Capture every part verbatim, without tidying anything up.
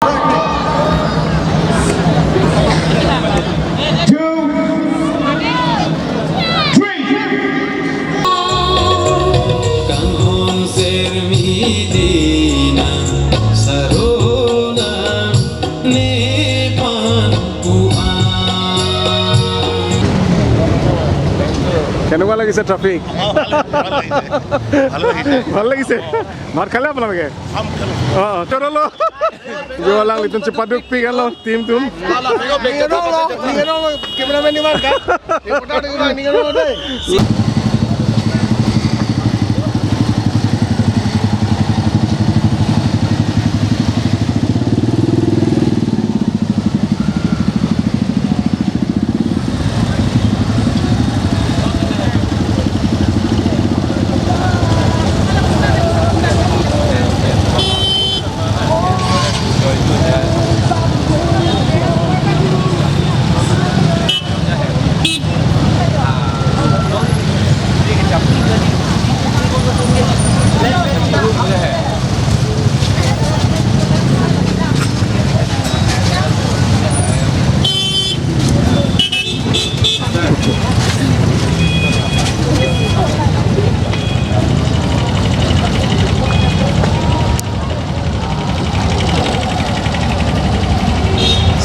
Two, three. Kanghon sermi dina sarona nephan puan. কেনেকুৱা লাগিছে ট্ৰেফিক? অ, ভাল লাগিছে, ভাল লাগিছে। ভাল লাগিছে? অ। ভাত খালে আপোনালোকে? খাম, খাম। অ, অ, চলো। Jo, alanglitum chepadukpik anlo, team atum. Ningan lo, ningan lo, cameraman ni man kan? Reporter ni man, ningan lo dei.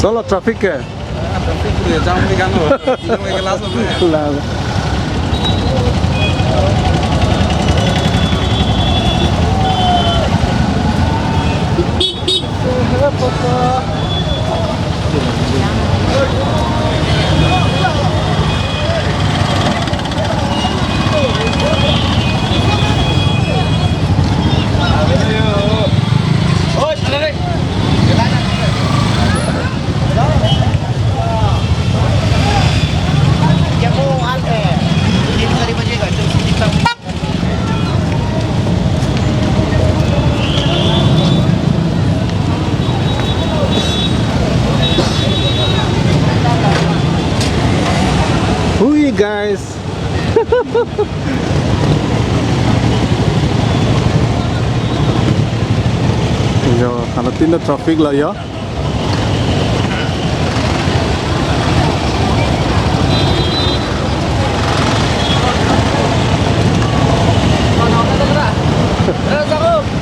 Solo traffic ke? Traffic ke jam ke kan ho. Jam ke glass ho. Glass. Hui, guys. Jo, anuttin ta traffic lo jo.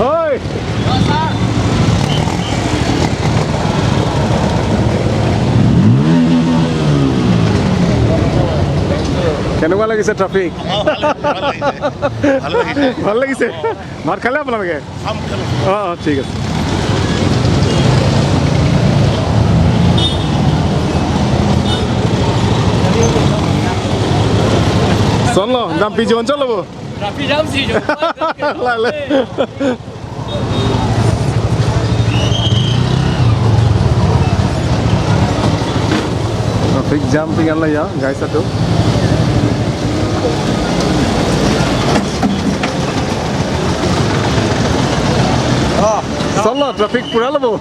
Hoi. কেনেকুৱা লাগিছে ট্ৰেফিক? অ, ভাল লাগিছে, ভাল লাগিছে। ভাল লাগিছে? অ। ভাত খালে আপোনালোকে? খাম, খাম। অ, অ, ঠিক আছে। চলো, দাম পিজন চলো। Traffic jam si jo. Lale. Traffic jam tinggal lah ya, guys, satu. Oh, solo traffic pura lo, bo.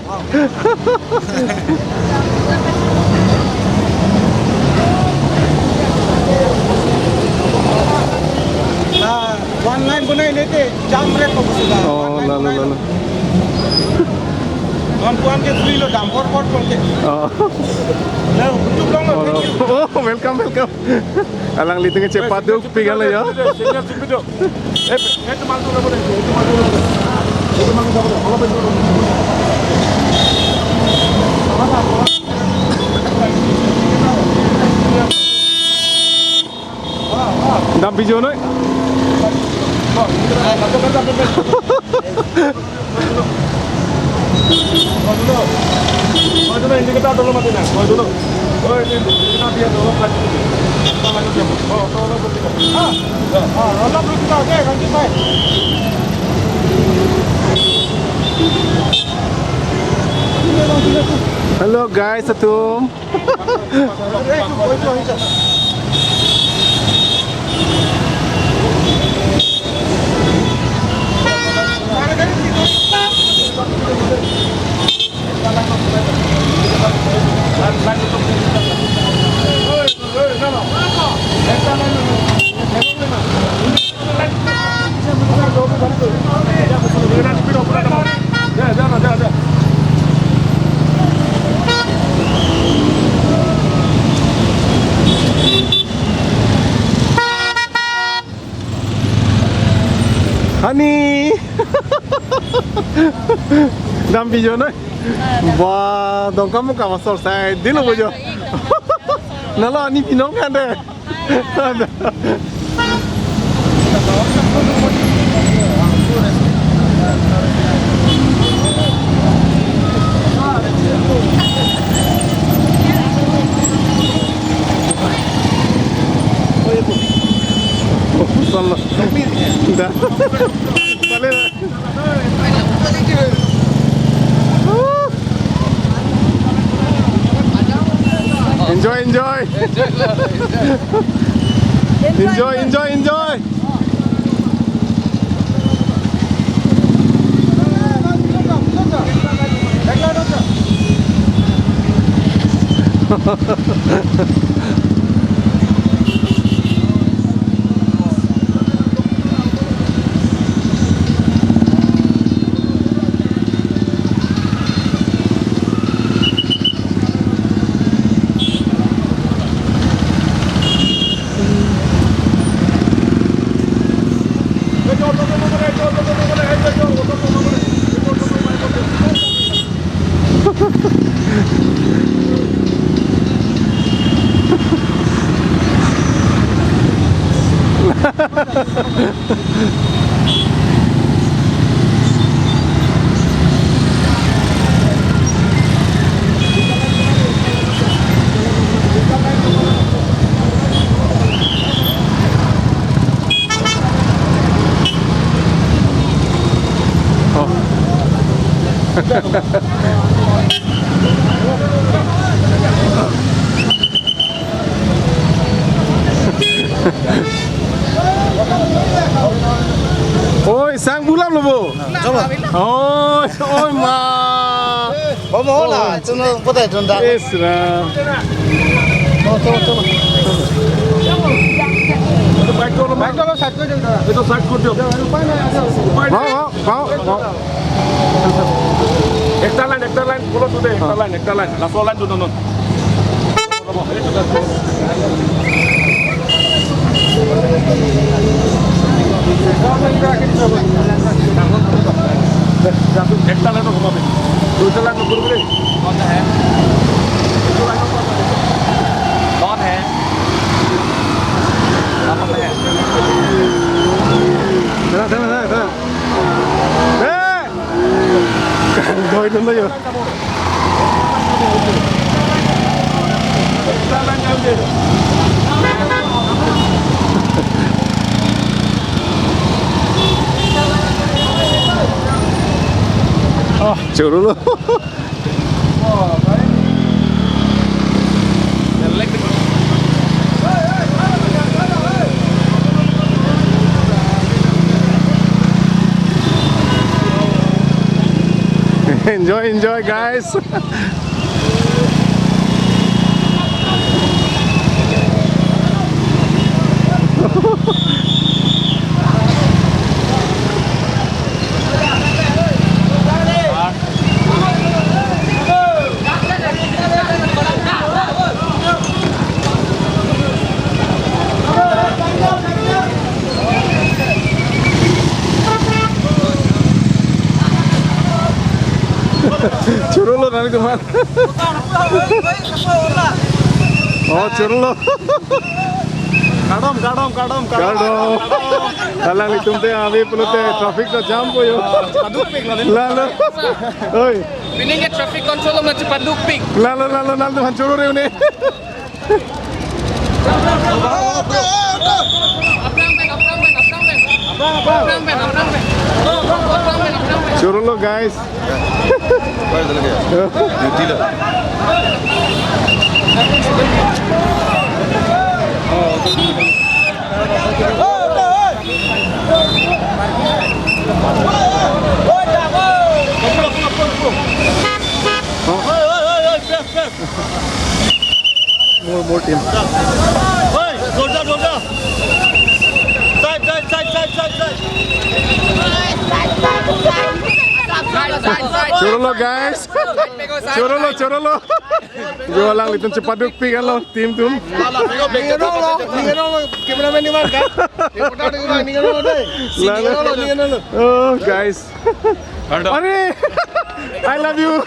Ah, one lane bonai nete jam ret ko sudah. Oh, one lane lalo, bonai lalo. Lo. Lampuan ke free lo, dam hor hor ko ke. Oh. Lo, utup long lo, oh, thank you. Oh, welcome, welcome. Alanglitum ke chepadukpik lo ya. Senior, senior, senior. Dam pijo noi. Hello guys, atum. Ani. Dam video noi. Ba, Dongkamukam asor sai dilo bojo. Nalo ani pinong kan de. Oh, salah. Dah. Balik dah. Enjoy, enjoy. Enjoy, enjoy, enjoy. Oh. Oi, sang bulam lo bo. Coba. Oi, oi ma. Bo mo la, tuno potai tunda. Isra. Coba, coba, coba. Bike ko, bike ko side ko diyo. Itu side ko diyo. Mau, mau, mau, mau. Ekta line, ekta line, follow today, ekta line, ekta line. Laso line tu non. Ekta line tu ghumabe. Dusra line tu ghumabe. कौन है? कौन है? आप कौन है? Tara, tara, tara, tara. Eh! Doi dun lo yo. Oh, choro lo. Enjoy, enjoy, guys. Choro lo nangli tuman. Oh, choro lo. Kardom, kardom, kardom, kardom. Kardom. Alanglitum te ave pulote traffic ta jam po yo. Padukpik lo, ne? Lalo. Oi. Pini ke traffic control ma chepadukpik. Lalo, lalo, lalo, han choro re une. Choro lo, guys. Duty lo. More, more team. Hey, soldier, soldier. Side, side, side, side, side, side. Chorolo, guys. Chorolo, chorolo. Jo, alanglitum chepadukpik anlo, team atum. Ningerong lo, ningerong lo, cameraman ni man kan? Reporter ni man, ningerong lo dei. Lalo. Ningerong lo, ningerong lo. Oh, guys. Are, I love you.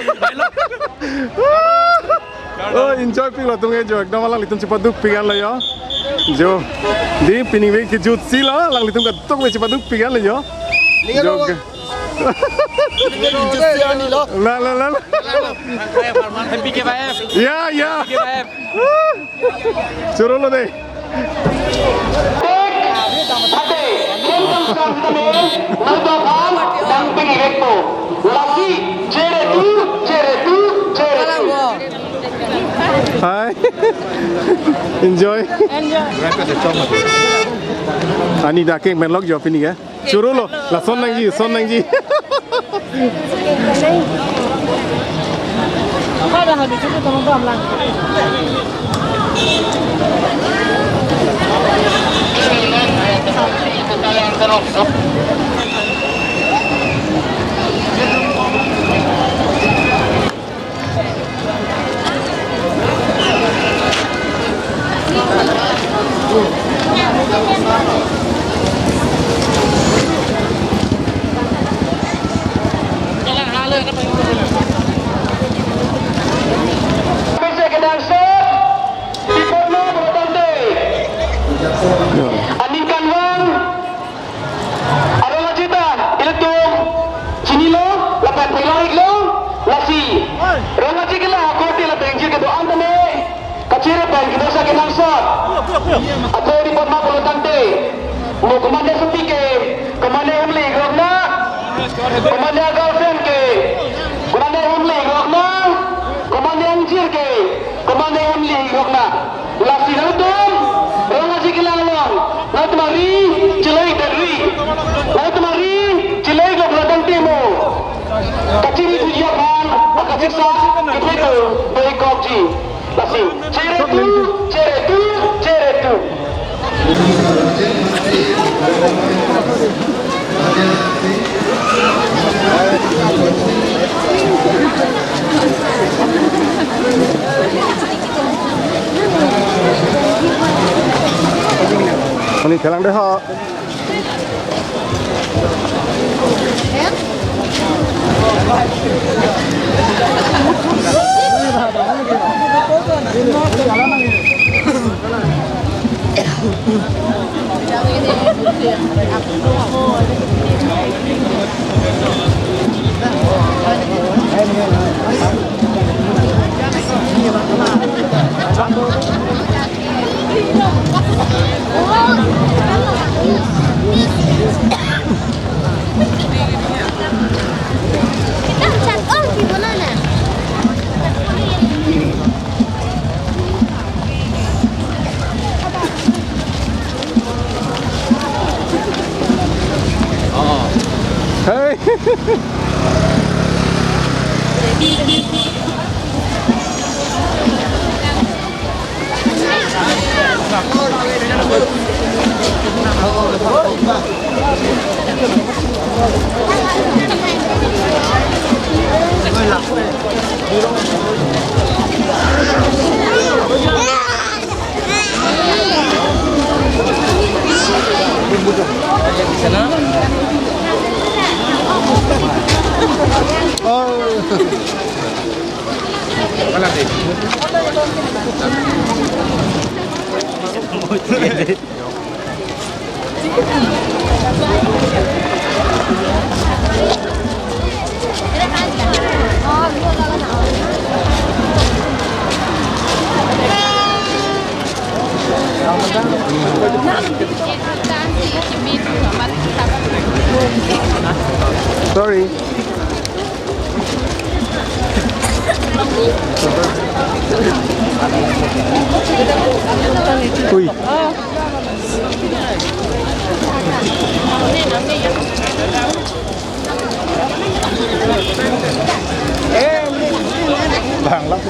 Oh, enjoypiklo tangte jo, ekdom alanglitum chepadukpik anlo jo. Jo. Dei, pining ave kejutsi lo, alanglitum kadokave chepadukpik anlo jo. Ningerong lo. Jo. Lalo, lalo. Happy K Y F. Ya, ya. Happy K Y F. Chorolo dei. Ate, kentang sang tame, nang daphan, nang ping iwek po. Lasi, chere tu, chere tu, chere tu. Hi. Enjoy. Enjoy. Ani dak ke melok jo pining ya. Chorolo, lason nangji, son nangji. Aning kanvang, arong aji ta ilitum chinilo, lapen theklong-iklo, lasi rong aji ke la akorte lapen ingjir kedo-an tame kachere pen kedosa kenangsot athoi ri ponma pulo tangte, mo komatne asopi ke, komatne ahem le-ik rok na, komatne a-girlfriend ke, komatne ahem le-ik rok na, komatne angjir ke, komatne ahem le-ik rok na. Lasi nangtum rong aji kelang along, nangtum ari chele-ik det ri. Nangtum ari chele-iklo pulo tangte mo kachiri thuji aphan, akachiksak kethek do-ik kokji. Lasi, chere tu, chere tu, chere tu. Ani thelang dei ha. Hey. Sorry. Ui. Bang lang.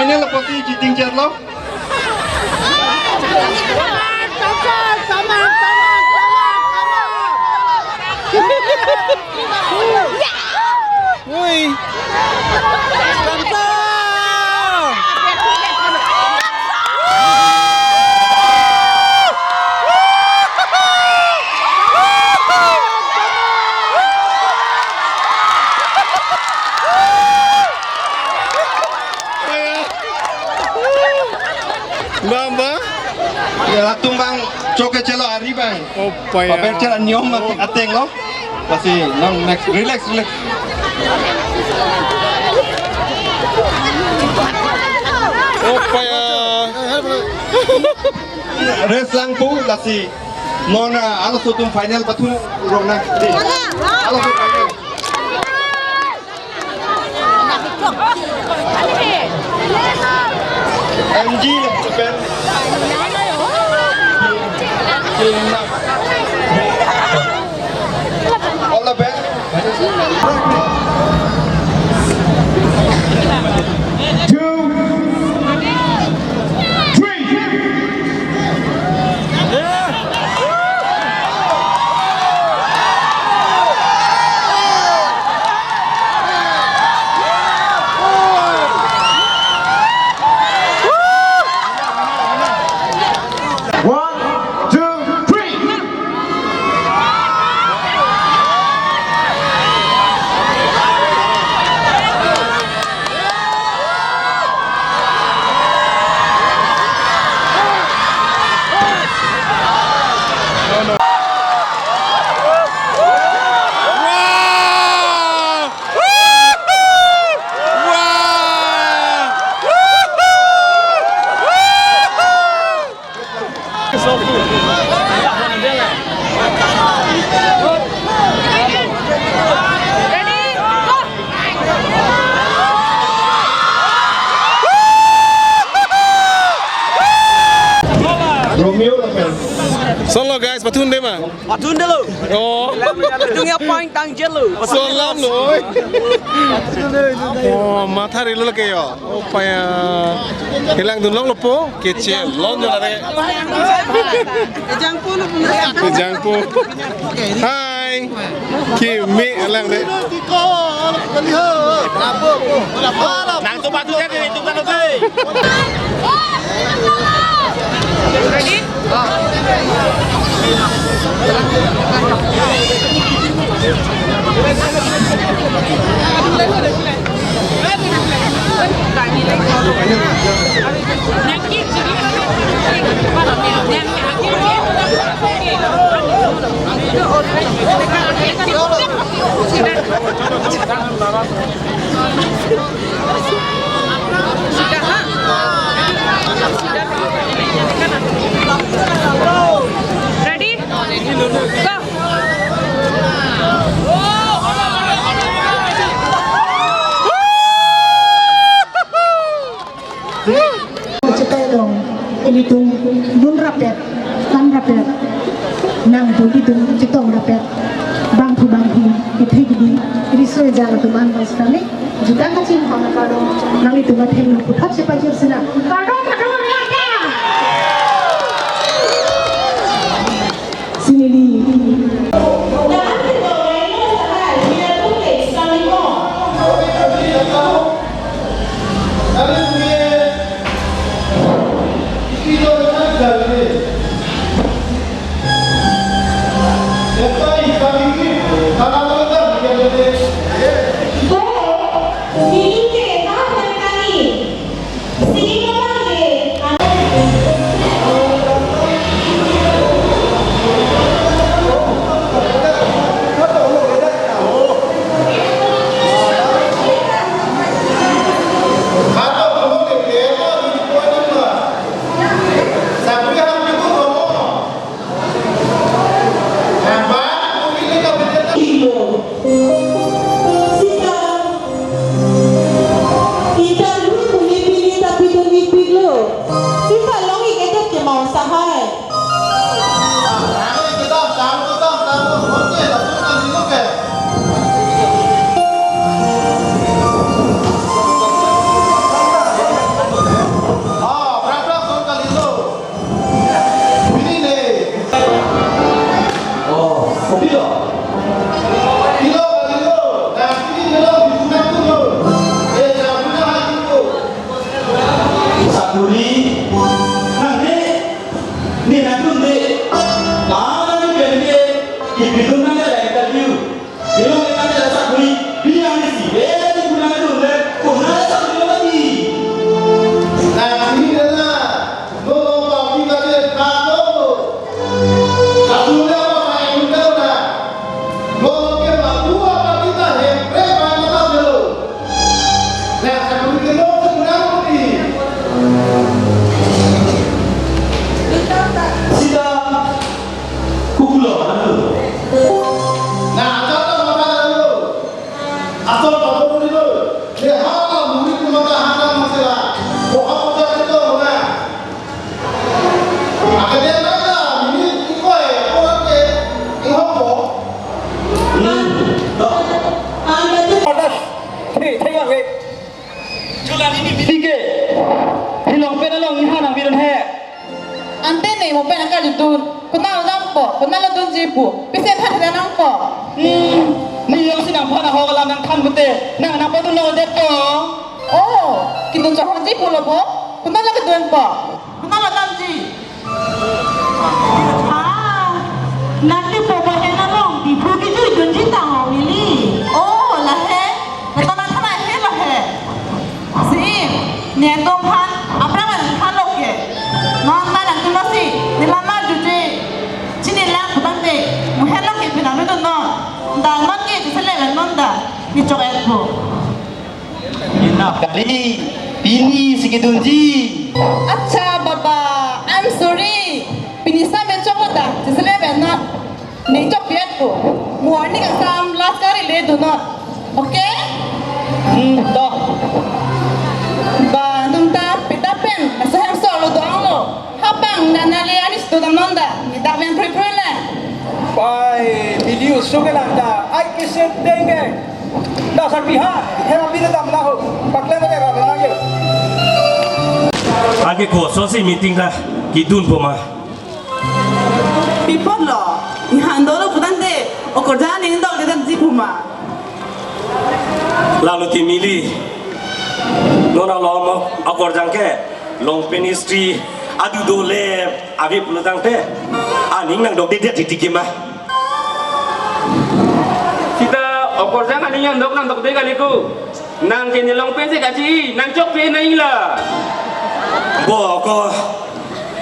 Final apotsi cheating chetlo. Ui. Bamba. Ya, latum bang choke chelo ari bang. Oh, paya. Paper chela niom ateng lo. Pasi nang next, relax, relax. Oh, paya. Rest lang po, lasi. Mona, alo so tum final pathun rong na. Di. Alo so final. M G pen. All the best. Two, three. One, two, three. Romeo lapen. Solo guys, pathun de ma? Pathun de lo. Oh. Tung ya point tang jelo. Solam lo, oi. Oh, matha rilo lake yo. Oh, paya. Hilang dunlong lo po, kecil. Lon jo lare. Ejang po lo po. Ejang po. Hai. Kimi alang de. Nang tu patu jadi itu kan tu. Ready? Go! Chetai dong, ilitum dun rapet, kan rapet, nang dun ilitum chetong rapet, bangphu bangphu, kethe kedi, riso ejang atum an bang sekali, jutang kachinghon kardom, nanglitum athengno puthot chepajir sinang, kardom kardom ya. Sinili. Uri, nang ne, ne nangtum de, mana ni pen ke, kipidun nang de interview. Ilong nang de sakuri, pini ang si, eh, di puna nangtum de, puna sakuri lagi. Nang ni de na, no no pa kita de, ka no. Kamu de apa main kita na? Mo ke ma dua pa kita, he, pre pa kita dulu. Nah, sakuri ke no, kurang putih. Sita kukulo, anu. Nah, ada apa makan dulu? Asal apa dulu? Dia hal muri kumata hana masela. Boha boha itu, nah. Akhirnya, nah, ini ikoi, kurang ke, ihok mo. Hmm, toh. Anda tuh. Atas. Hei, hei, hei. Julan ini bili ke. Hilong pen along ni hanang bidun he. Ante ne mo pen angka jutun. Konat lo dampo, konat lo dunji pu. Pisen than than nangpo. Hmm. Ne jongsi nangphan ahok alam nangthan pute, nang nangpadun lo detpo. Oh, kedun chot honji pulo po. Konat lo kedunpo. Konat lo damji. Ah, nangli popo henalong, Diphu kejui dunji tang o ili. Oh, la he. Nata nang thanai he lo he. Si, ne atum aphan, aphrang an than lo ke. Non ta nangtum lo si, ne lamar juji. Chini lang putangte, mo henlo ke pinang dun non. Dan non ke, jisele ven non da. Ne chok-et po. Kali, pini si kedunji. Acha, baba, I'm sorry. Pini sa me chok ta, jisele ven non. Ning chok piat po. Mo arni kangsam last kari le dun non. Okay? Hmm, to. Ba, nangtum ta pita pen, asa hem solo do-ang lo. Hapang, nana le anis do dam non da. Ni dak ven phrui phrui le. Pai, video suke lang ta. Ai kisi tenge. Da sar biha, hera bina dam na ho. Pakle na ra na ye. Ake koso si meeting ta kedun po ma. Pi apot lo, ne han dolo putangte, okorjang aning dokdedak ji pu ma. Lalo ti mili. Non alom okorjang ke, long pen history, adu dole, ave pulotangte, aning nangdokdedet titik ma. Sita okorjang aning nangdok nangdokde kali ko. Nang ke ne long pen si kachi, nang chokpe nang la. Bo ko,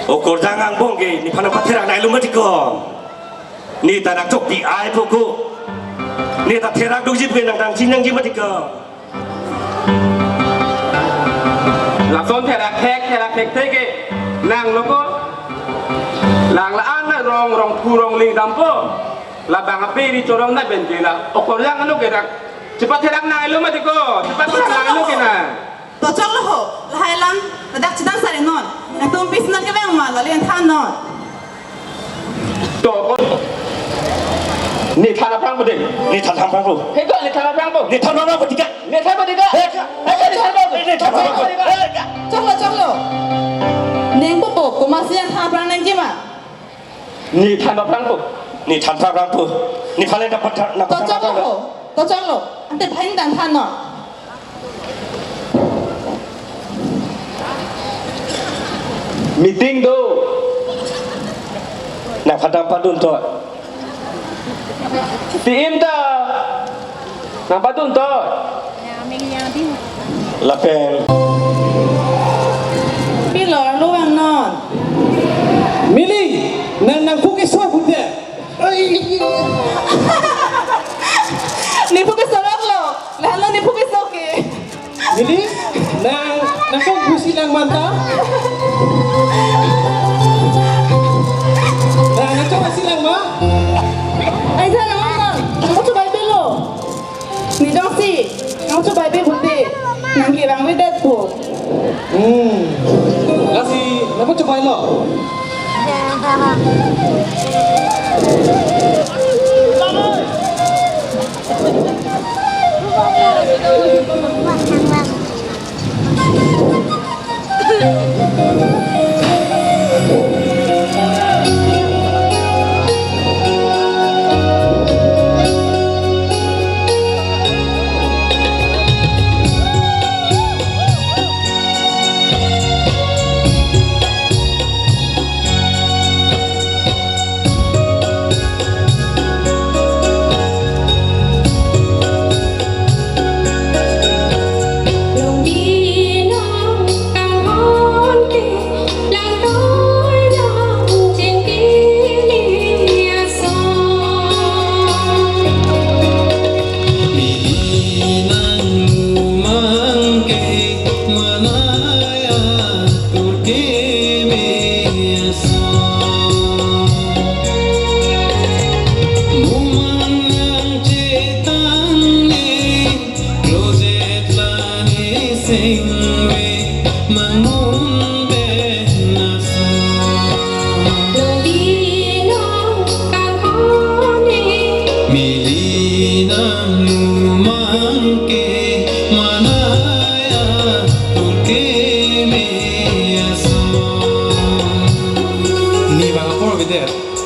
okorjang angbong ke, nephan patherak nai lo mati ko. Ne ta nangchokpi ai po ko. Ne ta therak dokji pen nang tang chin nangji mati ko. Lason therak thek, therak thek thek ke. Nang lo ko. Lang la-an na rong, rong phu rong ling dampo. Labang ape ri chorong na ben ke la. Okorjang anu ke dak. Chepatherak nang lo mati ko. Chepatherak nang lo ke na. To choklo ho, lahai alam, ladak chedang sari non. Nangtum personal kevang ma, lali an than non. To ko. Ne than aphrang po de. Ne than aphrang po. He ko, ne than aphrang po. Ne than aphrang po, tika. Ne than po, tika. He ka. He ka, ne than po. Ne than aphrang po. He ka. Choklo, choklo. Neng po po, komatsi an than aphrang nangji ma. Ne than aphrang po. Ne than aphrang po. Nephan le dapat than, dapat To than choklo aphrang po. To choklo. Ante bhai nang than non. Meeting do. Nangphan nangpadun to. Ti-im ta. Nangpadun to. Lapen. Pilo arlo vang non. Mili, nang nangphu keso pute. Nephu keso lo. Lahenlo nephu keso ke. Mili, nang, nangkok busi lang manta. Nang, nangkok busi lang ma. Ai sa nang, nang, nangkok chobai pelo. Ne jongsi, nangkok chobai pe pute. Nang kirang vedet po. Hmm. Lasi, nangkok chobai lo.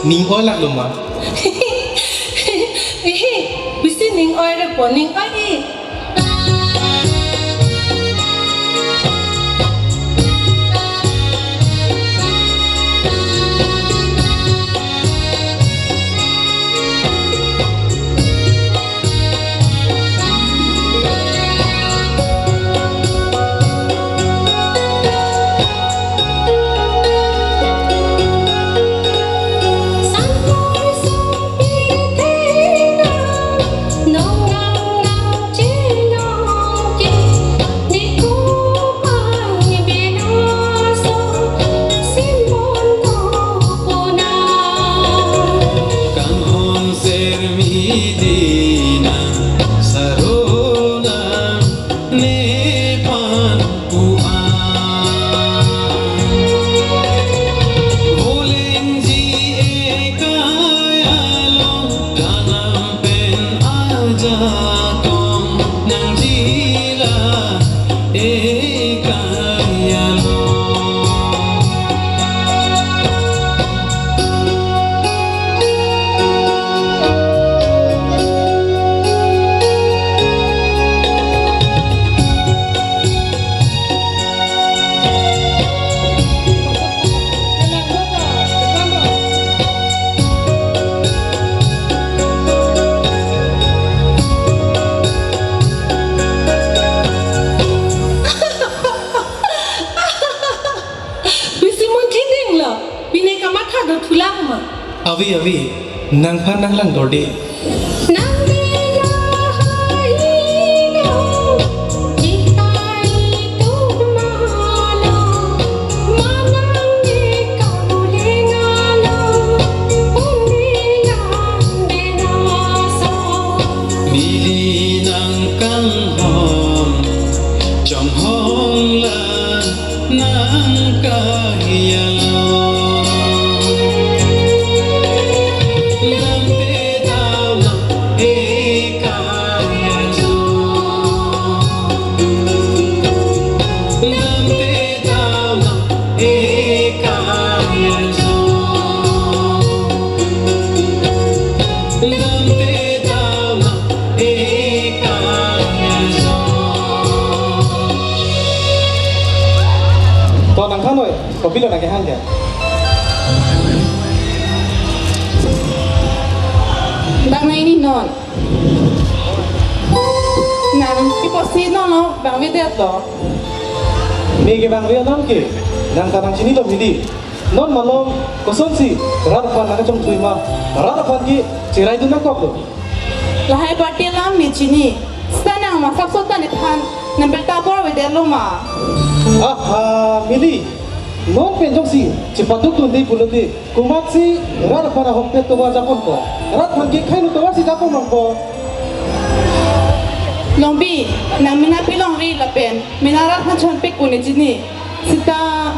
Ning oi lak lo ma? Ehe, bisi ning oi re po, ning oi e. Kanghon ser midi nang saro nang nephan pu-an. Volengji ekai along, kanam pen ajakong nangji la ekai along. Bisi munthi ding lo, pine kamatha do thulang ma? Ave, ave, nangphan nanglang dorde. Nang bela hai lo, ikai tuk malo, manang de kamuling alo, undilang bela so. Mili nang kanghon, chonghong la nang kahiya lo. Lamte dam nang ekai along. Lamte dam nang ekai along. Lamte dam nang ekai along. To nangthan noi, kopilo nangkehang ke? Bang nai ni non. Nang, pi apotsi non lo, bang vedet lo. Ne kevang ve non ke, nang ta nangchinilo midi. Non malom, kosonsi rat aphan nangkachongthui ma, rat aphan ke cheraidun nangkok lo. Lahai party alam ne chini. Seta nang masap sota nephan nang birta apor avedetlo ma? Aha, mili. Non pen jongsi chepaduk dunde pulote, komatsi rat aphan ahokpet tovar japonpo? Rat aphan ke khei-nu tovarsi japon longpo. Longbi, nang mena pilongri lapen mena rat aphan chonpik pu ne chini. Seta.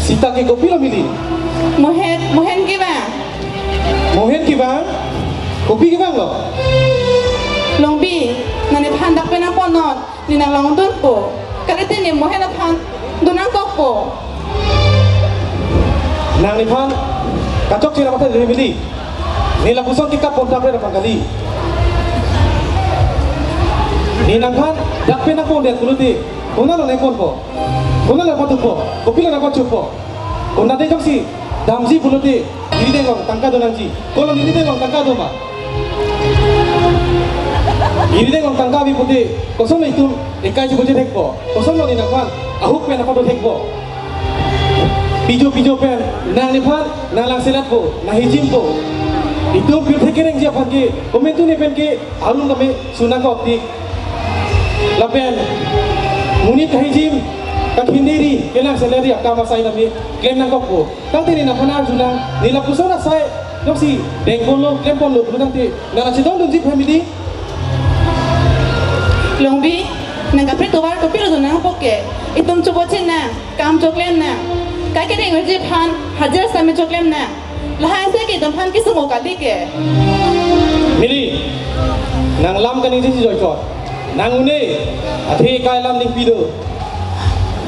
Seta ke kopilo mili? Mohen, mohen kevang. Mohen kevang? Kopi kevang lo? Longbi, nang nephan dak pen nangpon non, ne nang longdunpo. Kalite ne mohen aphan dun nangkokpo. Nang nephan kachokche ra matha dei mili. Ne lapuson ke kap pon tap re aphan kali. Ne nangphan dak pen nangpondet pulote, konatlo nangponpo? Konatlo nangpathuppo? Kopilo nangpachuppo? Konat dei jongsi damji pulote, nerideng along tangka do nangji. Kolo nerideng along tangka do ma? Nerideng along tangka ave pute, kosonlo itum ekai chibuche thekpo? Kosonlo ne nangphan ahok pen nangpado thekpo? Pijo pijo pen nang nephan nang langseletpo, nang hijimpo. Itum pirthe kerengji aphan ke, komantu ne pen ke arun kami sunangkok tik. Lapen monit kahijim, kakhinderi, kelangseletri akam asai kami klem nangkokpo. Tangte ne nangphan arjunang, ne lapuson asai jongsi dengponlo, klemponlo pulo tangte nang nangchedondunji family. Longbi, nang kaprek tovar kopilo dun nangpo ke? Itum choboche nang, kam choklem nang. Kai kedengverji aphan hajira sitame choklem nang. Lahai asai ke itum aphan kesung o kali ke? Mili, nang lam kaningjeji joichot. Nang un-e, athe kai lam ningpi do.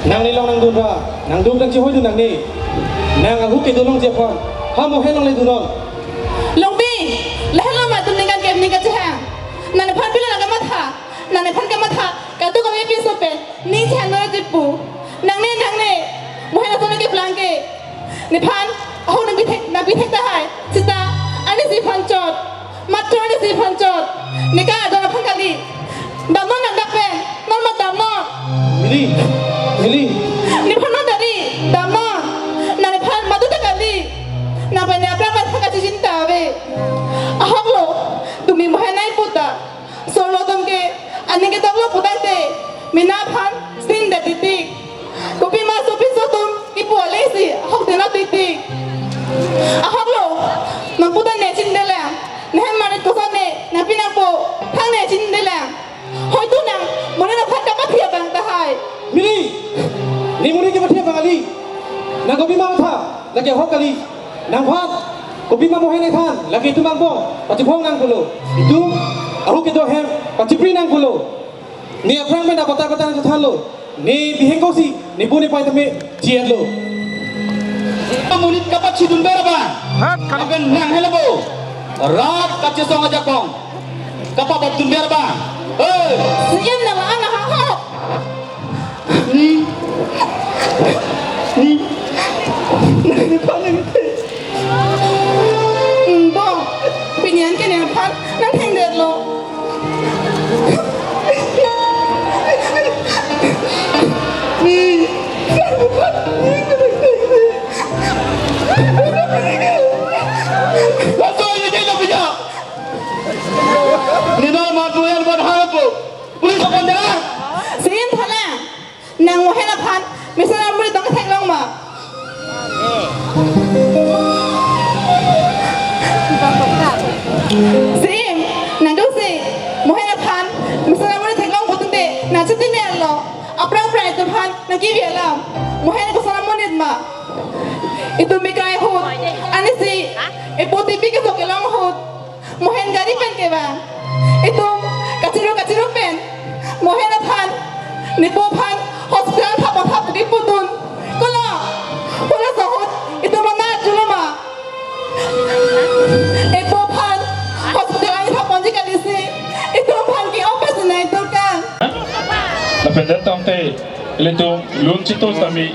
Nang nelong nangdun ra, nangduk nangchehoidun nangne. Nang ahok kedun longji aphan Mohen nangledunon. Longbi, lahelo ma itum ningkan ke ningkan chehang. Nangliphan pilo nangkamatha. Nangliphan kamatha, kadokave piso pen ning chehang nangji pu. Nangne, nangne, Mohen ason nangkeplang ke. Nephan ahok nangpithek, nangpithek tahai. Sita, arnisi aphan chot. Matro arnisi aphan chot. Neka adon aphan kali. Damnon nang dak pen. Non mat damnon. Mili. Mili. Nephan non dari. Damnon. Nangliphan madu ta kali. Nangphan ne aphrang aphan kachechinta ave. Ahoklo. Tumi Mohen nangpu ta. Solo atum ke aning kedoklo putangte, mena aphan sindet titik. Kopima sopi sotum ipu alesi ahok denat titik. Ahoklo, nangpu ta ne chindelang, nehem marit koson ne, nangpi nangpo, thang ne chindelang. Hoitu nang, monit aphan kapathi abang tahai. Mili, ne monit kapathi abang kali. Nang kopima matha, lake ahok kali. Nangphan, kopima Mohen nangthan, lake itum angbong, pachiphong nang pulo. Itum, ahok kedo ahem, pachipri nang pulo. Ne aphrang pen abatai batai nangthanlo. Ne bihek kosi, ne bu ne pai tame, chietlo. Monit kapachidunver abang. Hat, kan- Akan nang helabo. Rat kachesong ajakong. Kapabobdunver abang. Hei. Siyan na la ana ha ha. Hmm. Hmm. Nangphan nangthe. Hmm, bo. Pini an ke nangphan nangthengdetlo. Hmm. Laso ye ke lo pija. Nina mat Mohen mat harapo. Police aphan dera. Sim phala. Nang Mohen aphan mesen amonit tong theklong ma. Sim, nang dosi Mohen aphan mesen amonit theklong putangte nang chiti ne lo. Aphrang aphrang itum aphan nang kibi alam. Mohen koson amonit ma. Itum bikai ahut. Arnisi, ipo tipi kesok kelong ahut. Mohen gari pen kevang. Itum kachiruk kachiruk pen Mohen aphan, nepo aphan hospital thap thap kipudun. Kolo, kolo sohot itum mana julo ma. Epo aphan hospital ani thap ponji kalisi. Itum aphan ke-op si nai turkan. Lapen det tangte ilitum lun chitu sami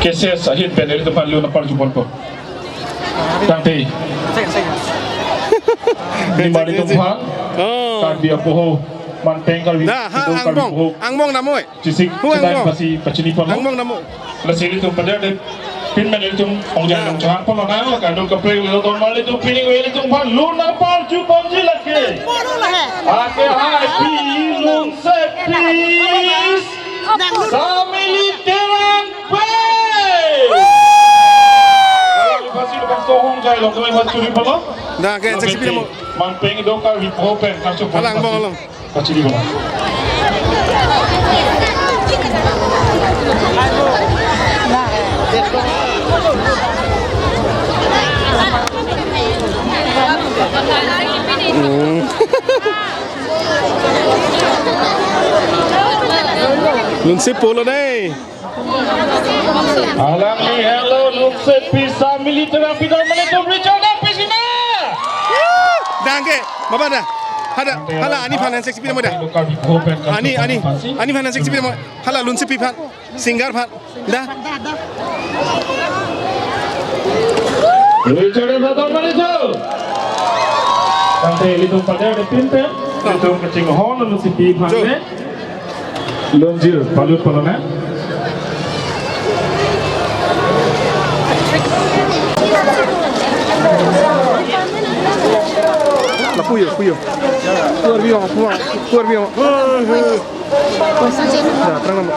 cases ahin pen ilitum aphan lun apar jupon po. Tangte. Ni mari tum phan. Oh. Karbi apoho, manpeng Karbi. Dah, ha, Karbi angbong. Apoho. Angbong namoi. Chisik, hu, kita angbong. Pasi, pachini pano. Angbong namo. Lasi ilitum pada de pin men ilitum ongjan nang chang pano nang la kandung kaprek lo don mali tum pining we ilitum phan lun apar jupon ji lake. Ake hai pi lun sepis. Samili terang pe. Kalau dipasi depan sohong jai lo kami mas curi pano. Dah, ke, seksi pin mo. Manpeng do Karbi apoho pen kan cukup. Alang, bong, alang. Pachini pano. Hmm. Lunsi pulo dei. Alangli helo lunsi pisa militer apidan mane tum Richard Dang Pisina. Dangke, Baba da. Hada, hala ani phan seksi pin mo da. Ani, ani, ani phan seksi pin mo. Hala lunsi pi phan, singer phan. Da. Richard Dang Pisina mane tum. Tangte ilitum pada ada tim tem. Ilitum kachinghon lunsi pi phan ne. Lonjir, palut palana. Lapuyo, puyo. Puar biong, puar, puar biong. Nah, terang nama.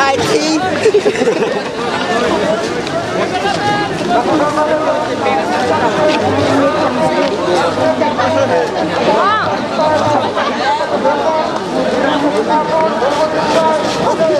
I think.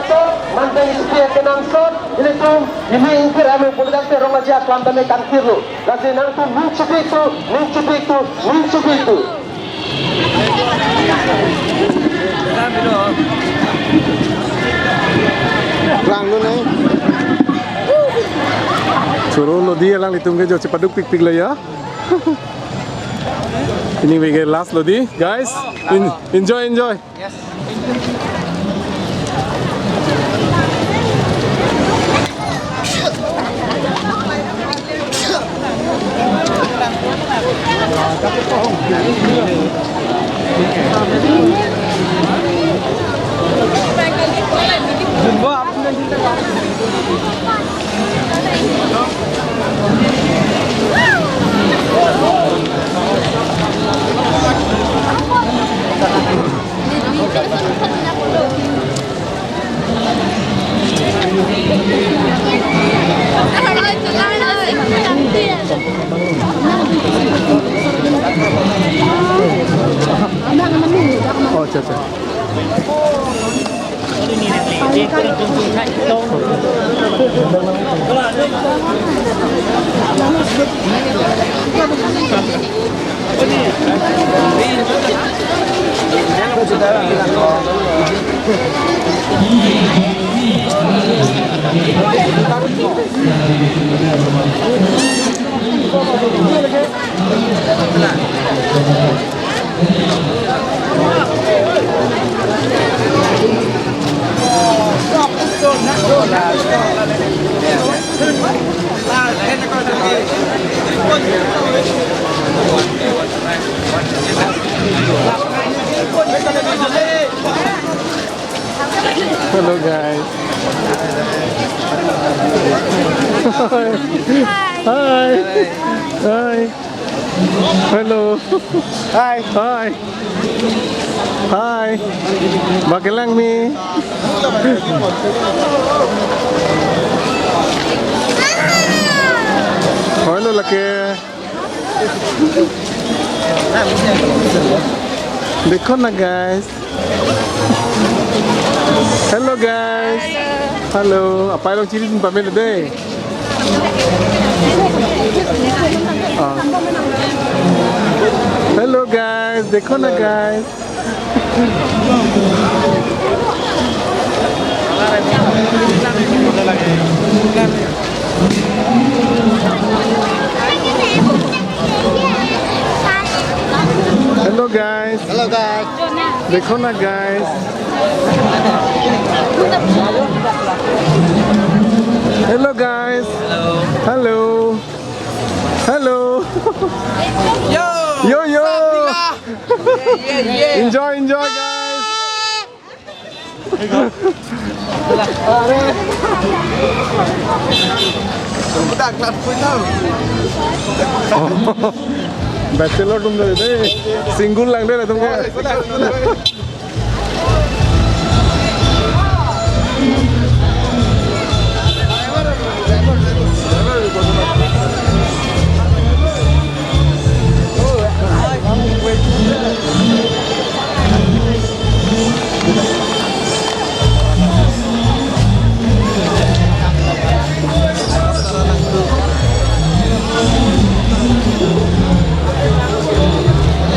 kenangsot, manteng isi kenangsot, ilitum, pini ingkir ame puldak te rong aja aklam tame kangkirlo. Lasi nangtum ning chepik tu, ning chepik tu, ning chepik tu. Langdun nai. Choro lo dei, alanglitum ke jo chepaduk pikpik lo ya. Anyway, ke last lo dei, guys. En-, enjoy, enjoy. Yes. Oh, acha, acha. Hello, guys. Hi. Hi. Hi. Hello. Hi. Hi. Hi. Ba kelang me. Hello, lake. Dekho na, guys. Hello, guys. Hello. Apai along chiri dun pamelo dei. Ah. Hello, guys. Dekho na, guys. Hello, guys. Hello, guys. Dekho na, guys. Hello, guys. Hello. Hello. Hello. Yo. Yo, yo. Alhamdulillah. Yeah, yeah, yeah. Enjoy, enjoy, guys. Bachelor atum dei, single lang dei atum ke.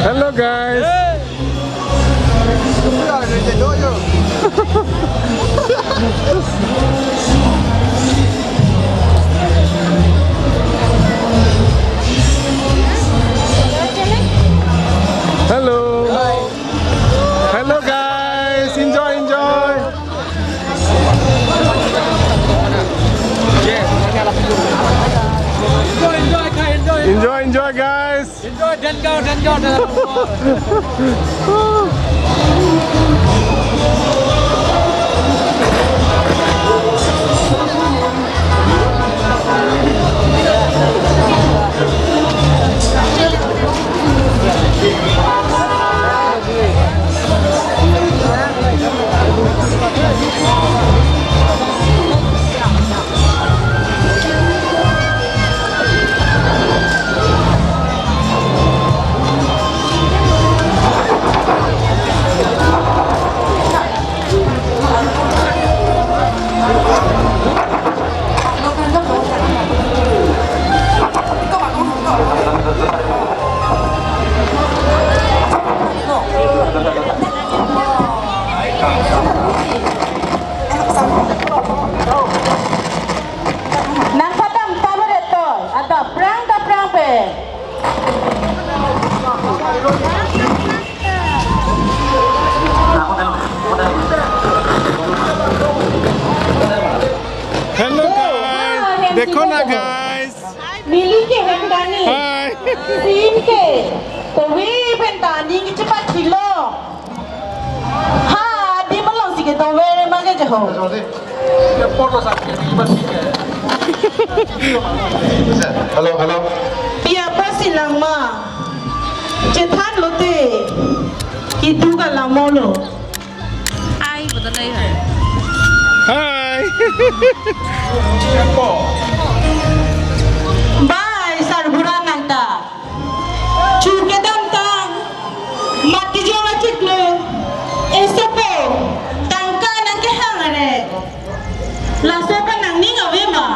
Hello, guys. Hello. Hello, guys. Enjoy, enjoy. Enjoy, enjoy, guys. Enjoy, dan kau, dan kau, dan kau. Nangphatam tabaret to, ata prang ta prang pe. Hello, guys. Dekho na, guys. Neli ke hem kani. Hi. Sim ke. Tovi pen ta aning kechepathilo. Ha, di malong si ke tover ma ke je ho. Hello, hello. Pi apotsi lang ma. Chethan lote. Kedo ke lamlo. Ai, bodo nai hai. Hi. Bai, sarbura nangta. Chu kedamtang, mati jong achiklo, esopo, tangka nangkehang are. Laso pa nangning ave ma.